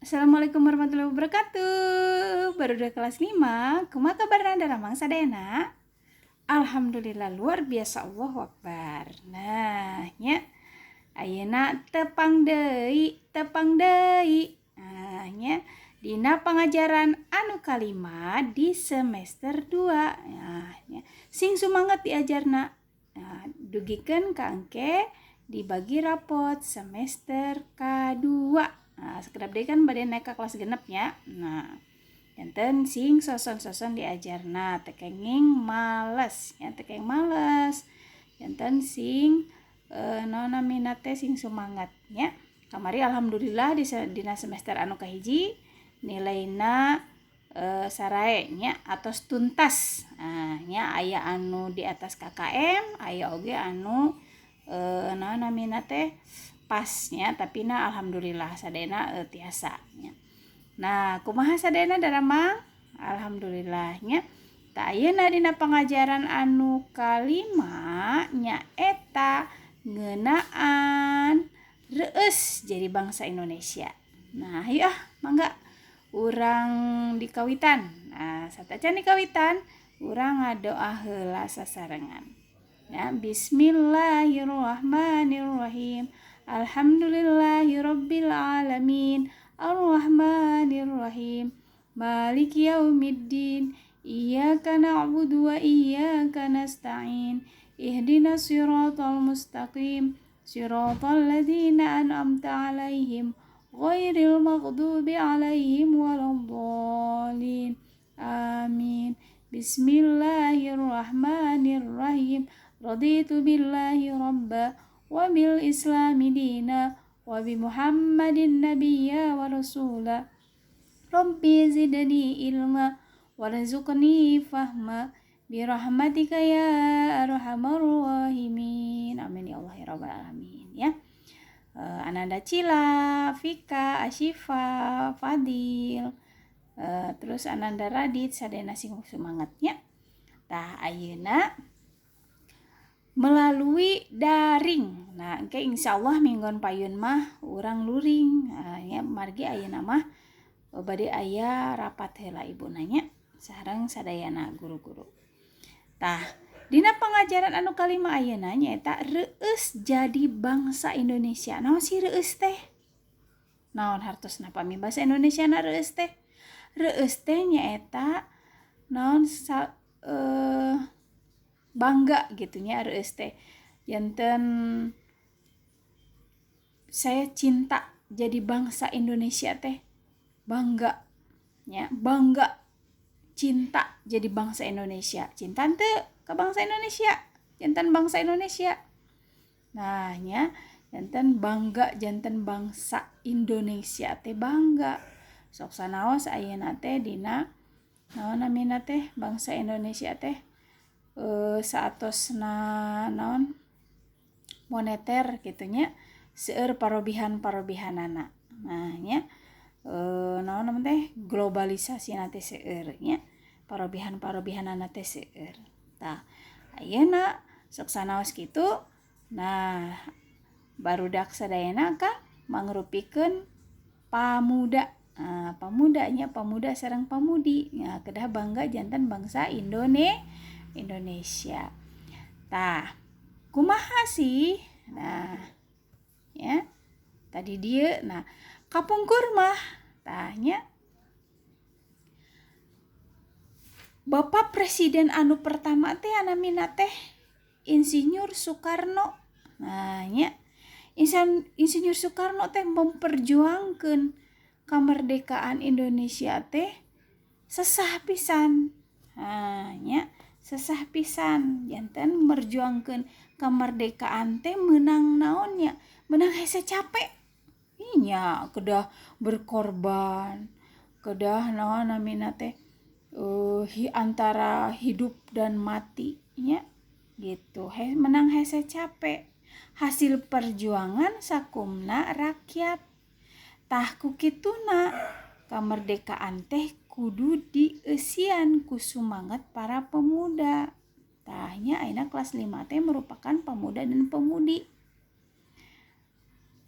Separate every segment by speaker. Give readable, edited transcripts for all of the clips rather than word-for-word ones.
Speaker 1: Assalamualaikum warahmatullahi wabarakatuh. Barudak kelas 5, kumaha kabarna daramang sadayana? Alhamdulillah, luar biasa, Allahu Akbar. Nah, nya ayeuna tepang deui, tepang deui. Nah, nya dina pangajaran anu kalima di semester 2. Nah, nya sing sumanget diajarna. Nah, dugikeun ka engke dibagi rapot semester kadua. Nah, sakedap deui kan bade naik ke kelas 6 nya. Nah, janten sing soson-soson diajarna, teu kenging males nya, teu kenging males. Janten sing naon namina teh, sing sumangat nya. Kamari alhamdulillah di dina semester anu kahiji nilaina sarae nya, atos tuntas. Nah, nya aya anu di atas KKM, aya oge anu naon namina teh, pasnya, tapi na alhamdulillah sadayana tiasa nya. Nah, kumaha sadayana daramang? Alhamdulillah nya. Tah, ayeuna dina pangajaran anu kalima nyaeta ngeunaan reueus jadi bangsa Indonesia. Nah, hayu ah, mangga urang dikawitan. Nah, satacan dikawitan, urang ngadoa heula sasarengan. Ya, bismillahirrahmanirrahim. Alhamdulillahirabbil alamin. Arrahmanirrahim. Maliki yaumiddin. Iyyaka na'budu wa iyyaka nasta'in. Ihdinas siratal mustaqim. Siratal ladzina an'amta 'alaihim ghairil maghdubi 'alaihim waladdallin. Amin. Bismillahirrahmanirrahim. Raditu billahi rabba wa bil islami dina wa bi Muhammadin nabiyya wa rasula. Rabbi zidni ilma warzuqni fahma birahmatika ya arhamar rahimin. Amin ya Allah ya rabbal alamin ya. Ananda Cila, Fika, Ashifa, Fadil, terus Ananda Radit, sadayana sing semangatnya. Tah, ayeuna melalui daring. Nah, engke insyaallah minggon payun mah urang luring. Nah, ya margi ayeuna mah bade aya rapat heula ibu nanya sareng sadayana guru-guru. Tah, dina pengajaran anu kalima ayeuna nyaeta reueus jadi bangsa Indonesia. Naon sih reueus teh? Naon hartosna pami bahasa Indonesia na reueus teh? Reueus teh nyaeta naon sa, bangga gitu nya. Reueus teh janten saya cinta jadi bangsa Indonesia teh, bangga ya, bangga, cinta jadi bangsa Indonesia. Cinta teu ke bangsa Indonesia, janten bangsa Indonesia? Nah nya, janten bangga, janten bangsa Indonesia teh bangga. Sok sanaos ayeuna teh dina naon namina teh, bangsa Indonesia teh saatosna naon, moneter gitu nya, seueur parobihan-parobihanana. Nah nya, naon namanya teh, globalisasi teh seueur nya, parobihan-parobihanana teh seueur. Tah, ayeuna sok sanaos kitu. Nah, barudak sadayana kan mangrupikeun pamuda. Nah, pamudanya, pamuda sareng pamudi. Nah, kedah bangga janten bangsa Indonesia. Tah, kumaha sih? Nah, ya. Tadi dia, nah, kapungkur mah tanya Bapak Presiden anu pertama teh namina teh Insinyur Soekarno. Nah, nya Insinyur Soekarno teh memperjuangkan kemerdekaan Indonesia teh sesah pisan. Nah, nya sesah pisan, janten merjuangkeun kemerdekaan teh menang naonnya, menang hese capek nya, kedah berkorban, kedah naon namina teh, antara hidup dan mati nya gitu. Menang hese capek, hasil perjuangan sakumna rakyat. Tah, ku kituna kemerdekaan teh kudu dieusian ku sumanget para pemuda. Tah nya, ayeuna kelas 5 teh merupakan pemuda dan pemudi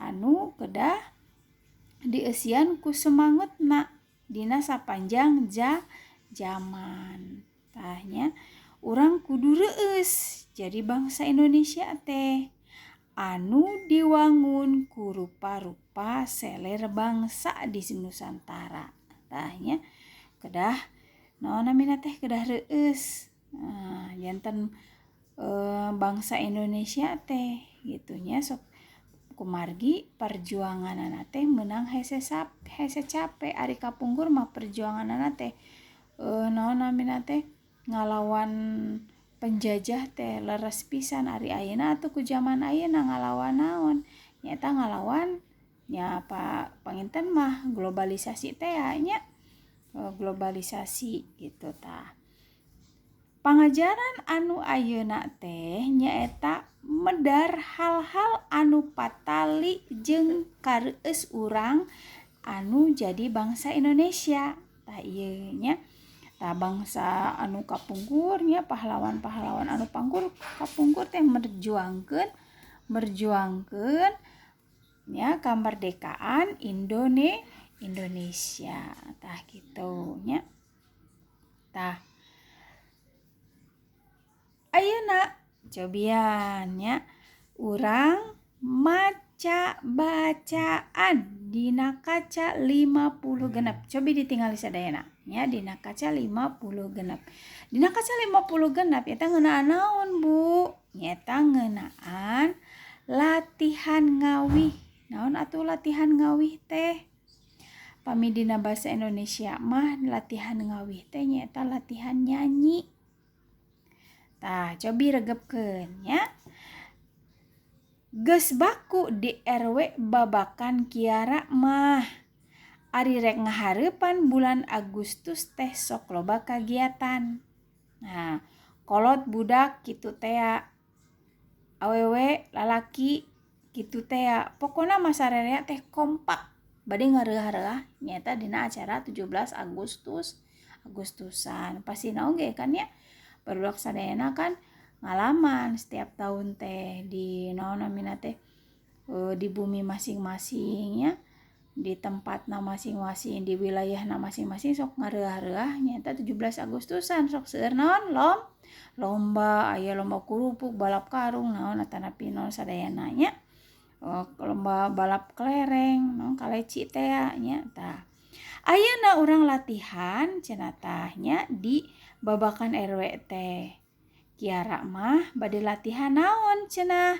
Speaker 1: anu kedah Dieusian ku semangatna dina sapanjang jaman. Tah nya urang kudu reueus jadi bangsa Indonesia teh anu diwangun ku rupa-rupa seler bangsa di Nusantara. Tah nya kedah naon namina teh kedah reueus. Nah, janten bangsa Indonesia teh gitu nya sok kumargi perjuanganana teh meunang hese hese cape. Ari kapungkur mah perjuanganana teh naon namina teh ngalawan penjajah teh leres pisan. Ari ayeuna atuh ku zaman ayeuna ngalawan naon, nyaeta ngalawan nya pa panginten mah globalisasi teh nya, globalisasi gitu tah. Pangajaran anu ayeuna teh nyaeta medar hal-hal anu patali jeung kareueus urang anu jadi bangsa Indonesia. Tah ieu nya. Tah bangsa anu kapungkur nya, pahlawan-pahlawan anu kapungkur teh merjuangkeun nya kemerdekaan Indonesia. Tah kitu nya. Tah ayeuna cobian nya urang maca bacaan dina kaca 56. Cobi ditingali sadayana nya dina kaca 56. Dina kaca 56 eta ngeunaan naon, Bu? Nyaeta ngeunaan latihan ngawih. Naon atuh latihan ngawih teh? Pami dina bahasa Indonesia mah latihan ngawih teh nyaeta latihan nyanyi. Tah, cobi regepkeun nya. Geus baku di RW Babakan Kiara mah. Ari rek ngahareupan bulan Agustus teh sok loba kagiatan. Nah, kolot budak kitu tea, awewe lalaki kitu tea. Pokona mah sarerea teh kompak bade ngareuah-reuah nyaeta dina acara 17 Agustusan. Pastina oge kan nya barudak sadayana kan ngalaman setiap tahun teh di naon namina teh di bumi masing-masing nya, di tempatna masing-masing, di wilayahna masing-masing sok ngareuah-reuah nyaeta 17 Agustusan sok seueur naon lomba, aya lomba kerupuk, balap karung naon atanapi naon sadayana nya. Lomba balap kelereng, naon kaleci teh nya. Tah ayeuna urang latihan cenah tah nya di Babakan RW teh. Kiara mah bade latihan naon cenah?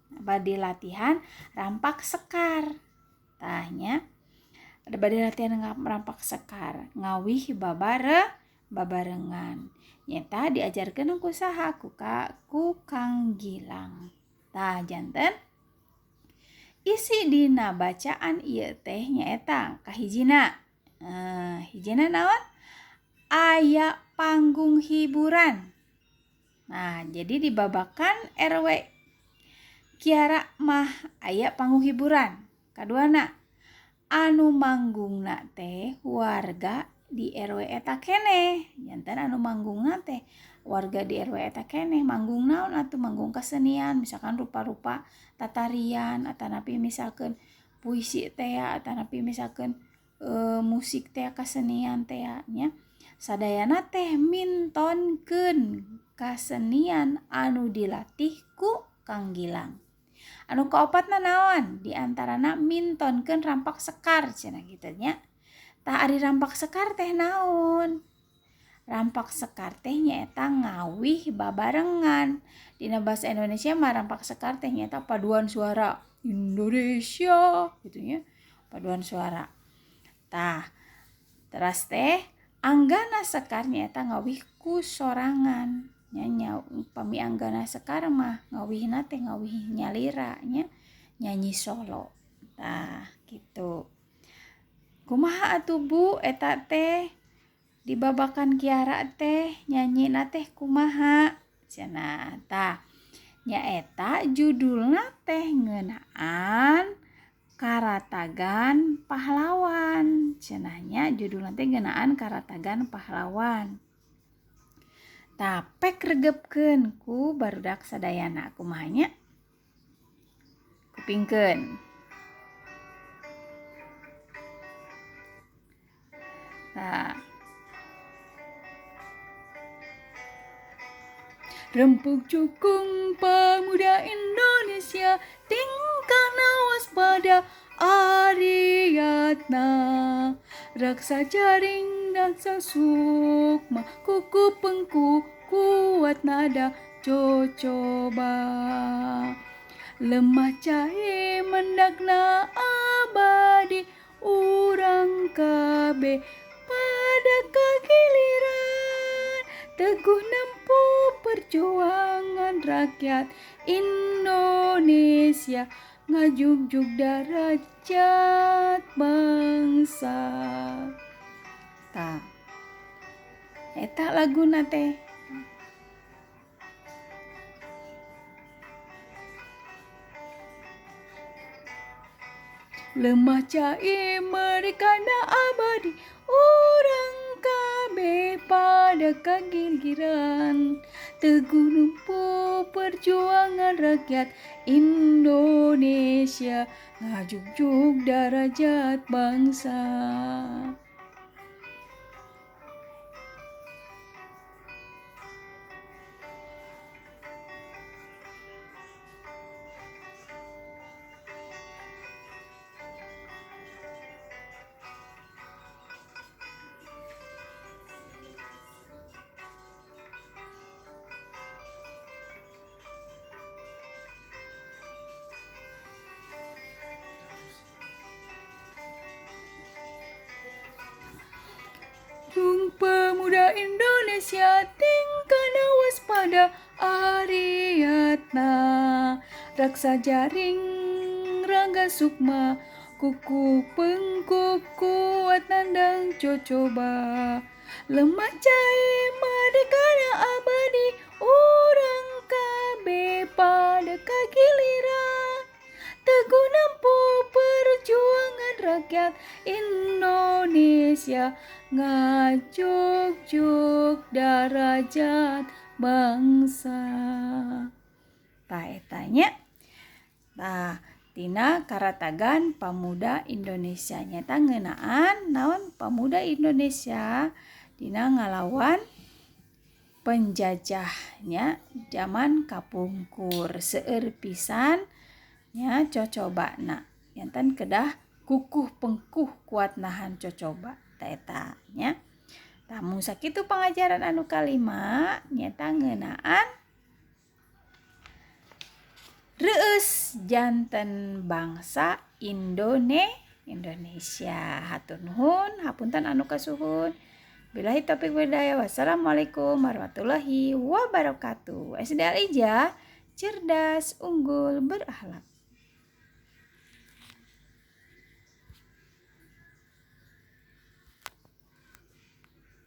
Speaker 1: Bade latihan rampak sekar. Tah nya bade latihan rampak sekar, ngawih babarengan. Nyaeta diajarkeun ku saha? Ku Kang Gilang. Tah janten isi dina bacaan ieu teh nyaeta kahijina. Hijina naon? Aya panggung hiburan. Nah, jadi di Babakan RW Kiara mah aya panggung hiburan. Kaduana anu manggungna teh warga di RW eta keneh. Janten anu manggungna teh warga di RW eta keneh. Manggung naon atuh? Manggung kesenian, misalkan rupa-rupa tatarian atanapi misalkan puisi teh atanapi misalkan musik teh kesenian teh nya. Sadayana teh mintonkeun kasenian anu dilatih ku Kang Gilang. Anu kaopatna naon? Di antarana mintonkeun rampak sekar cenah kitu nya. Tah ari rampak sekar teh naon? Rampak sekar teh nyaeta ngawih babarengan. Dina bahasa Indonesia mah rampak sekar teh nyaeta paduan suara Indonesia gitu nya, paduan suara. Tah teras teh anggana sekar nyaeta ngawih ku sorangan. Nya pami anggana sekar mah ngawihna teh ngawih nyalira nya, nyanyi solo. Tah kitu. Kumaha atuh Bu eta teh di Babakan Kiara teh nyanyina teh kumaha cenah. Tah nyaeta judulna teh ngeunaan Karatagan Pahlawan. Cenahnya judulna teh ngeunaan Karatagan Pahlawan. Tah pek regepkeun ku barudak sadayana kumaha nya? Kupingkeun. Nah. Rempug jukung pemuda Indonesia, tingkahna waspada Ariadna. Raksa jaring raksa sukma, kuku pengku kuat nada cocoba. Lemah cahe mendakna abadi, urang kabeh pada kagiliran. Teguh nempuh perjuangan rakyat Indonesia, ngajugjug darajat bangsa. Tah, eta laguna teh. Lemah cai merdekana abadi, urang kabeh pada kagiliran. Teguh nempuh perjuangan rakyat Indonesia, ngajugjug darajat bangsa. Jung pemuda Indonesia, tingkahna waspada Ariadna. Raksa jaring rangga sukma, kuku pengku kuat nandang cocoba. Lemah cai merdekana abadi, urang kabeh pada kagiliran. Teguh nempuh perjuangan rakyat Indonesia, ngajugjug darajat bangsa. Tah eta nya. Tah tina karatagan Pamuda Indonesia nyata ngeunaan naon Pamuda Indonesia dina ngalawan penjajahnya zaman kapungkur seueur pisan nya cocobana janten kedah kukuh pengkuh kuat nahan cocoba ta eta nya. Tah mung sakitu pangajaran anu kalima nyata ngeunaan reueus janten bangsa Indonesia. Hatur nuhun, hapunten anu kasuhun. Billahi taufik wal hidayah. Wassalamualaikum warahmatullahi wabarakatuh. SD Al Ijah, cerdas, unggul, berakhlak.